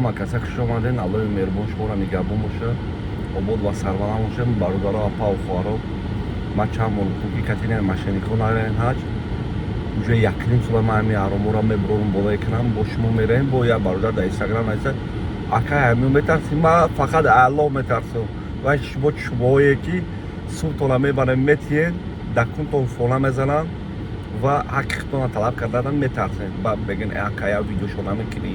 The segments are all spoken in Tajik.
Ҳама каса хуш омаден. Аллоҳи меҳрубон шуморо нигаҳбон боша, обод ва сарбаланд бошед. Бародаро, апаву хоҳаро, ман чанд бор гуфтам, ки катинаи мошеннико нараен ҳаҷ. Уже якним сола ман ҳами аромора мебурорам, болое кунам, бо шумо мераем. Бо як бародар дар Инстаграм нависа: «Акай, ҳамин метарсӣ?» Ман фақат Аллоҳ метарсам ва шумо чӯбоҳое, ки сумтона мебарем, метиҳен, дакунтон фона мезананд ва ҳаққи талаб карданам метарсем. Ба бегин: «Ака, я видеошо намекунӣ,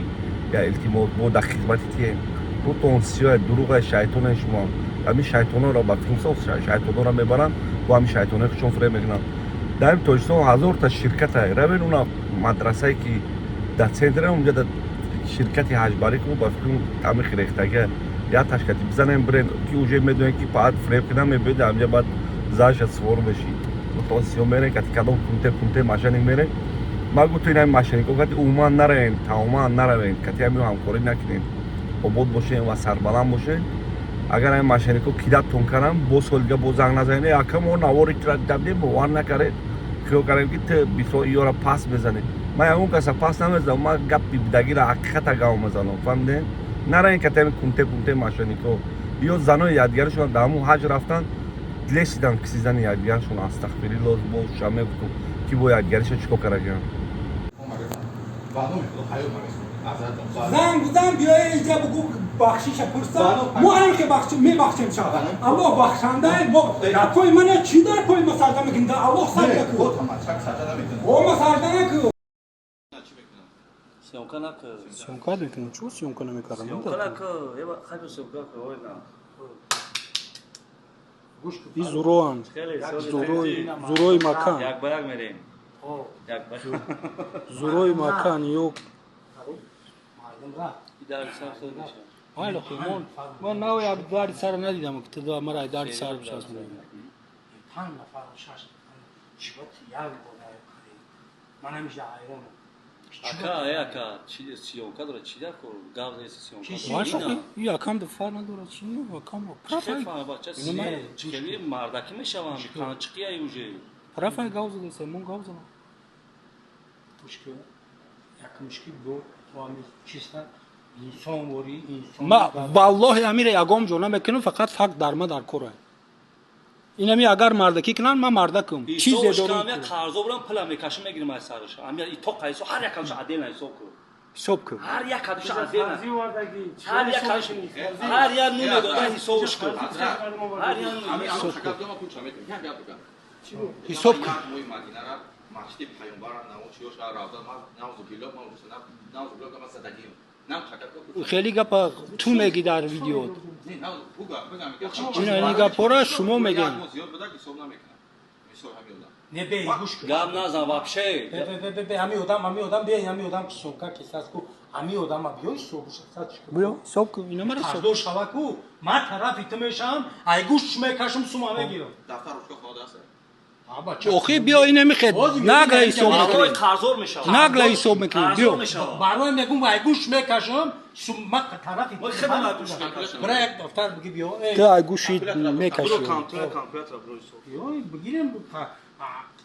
я, илтимос, мо дар хизмати тием». Рӯтон сиёҳ, дурӯғе, шайтоне шумо. Ҳамин шайтонҳоро ба филмсоз, шайтонҳоро мебаранд, бо ҳамин шайтонҳои худшон фиреб мекунанд. Дар ҳамин Тоҷикистон ҳазорта ширката равен, уна мадрасае, ки дар центре, унҷа дар ширкати ҳаҷбарӣ ку, ба фикрм, ҳами хирехтага як ташкати бизанем, бирен, ки уже медонем, ки баъд фиреб кунам, мебиёд ҳамҷа, баъд заша свор мешӣ. Рӯтон сиёҳ, мерен кати кадом кунте пунте мошенник мерен. Ман гуфту, ин ҳами мошеннико кати умуман наравен, тамоман наравен, кати ҳами ҳамкорӣ накунем. Обод бошем ва сарбаланд бошем. Агар ҳами мошеннико кидаттон кардам, бо соли дига боз занг назанед: «Ака, мо навори дабдем». Бовар накаред, хиёл кардем, ки ту бисо иёра пас мезанӣ. Ман ягон каса пас намезанам, ман гапи бидагира, ҳақиқата гап мезанам. Фаҳмидем? Наравен кати ҳами кунте пунте мошеннико. Ё занои якдигарашон дар ҳамун ҳаҷ рафтан, лесидан кисизани якдигарашон. Астағфирилло, боз ша мегуфтум, ки бо якдигариша чӣ кор карагиям. Ба номи Худо, ҳаёт маресонед. Занг бизан, биёе инҷа, бугу, бахшиша пурса. Мо ҳам ки мебахшем ша. Аллоҳ бахшанда. Мо дар пои мана чӣ, дар пои ма сажда мекунӣ? Дар Аллоҳ сажда ку. О, ма сажда наку. Съёмка накар. Съёмка мекунам, чӣ съёмка намекардам? Съёмка накар. Еба хайф съёмка кар. Ой на. И зуроанд. Зурои, зурои макан. Як ба як мерем. Як ба. Зурои макан ё Дар сар хел мешавад. Вале химон. Ман нав як дарди сар надидам, ки ту мара дарди сар бишасбонӣ. Панҷ нафар, шаш нафар чибот як бор ман ҳамиша ҳайронам. Ака, э ака, чи съёмка дора, чи дар кор? Гав нест, съёмка. Ваша, и акам да фар надорад, чи акам Чӣ прафай. Бача, хеле мардакӣ мешаванд, панчиқия уже. Прафай гав задаса, мон гав задам. Пушки якмушки бо ами чиста инсонворӣ инсон. Ма валлоҳи амира ягом ҷо намекунам, фақат факт дар ма дар кора. Инами агар мардакӣ кунанд, ман мардакум. Чизе дорам. Қарзо бурам, пула мекашим, мегирим аз сараш. Амир и то қайсо ҳар як кадуша отдельно ҳисоб кун. Ҳисоб кун. Ҳар як кадуша отдельно. Ҳар як кадуша, ҳар як нуме дода ҳисобш кун. Ҳар як нуме ҳисоб кун. Ҳисоб кун. Масҷиди Паёмбар научиёша равда, ман наузу биллоҳ, ман наузу биллоҳ, ман задагим. Хеле гапа ту меги дар видеот. Ина ин гапҳоро шумо мегем. Не, бе, гӯш кун. Гап назан вообще. Бе, бе, бе, ҳами одам, ҳами одам, бе, ҳами одам ки съёмка кисас ку, ҳами одама биё, ҳисоб шасад. Биё, ҳисоб кун, ина мара ҳисоб. Қарздор шава ку, ман тарафи ту мешавам, ай гӯш мекашам, сума мегирам. Дафтар, ручка хонада аст. Охи, биё, ина мехед нагла ҳисоб Барои мекунем. Қарздор мешавад. Нагла ҳисоб мекунем, биё. Барои мегум, ай гӯш мекашам, ма тарафи Мо хеле ай гӯш мекашам. Бира, як дафтар биги, биё. Ту ай гӯши мекашӣ. Бро, компьютер, компьютер бро, ҳисоб. Биё, бигирем,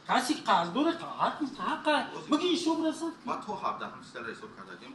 каси қарздор ҳақ ҳақа биги, ҳисоб расад. Ма то 17 ҳисоб кардагим.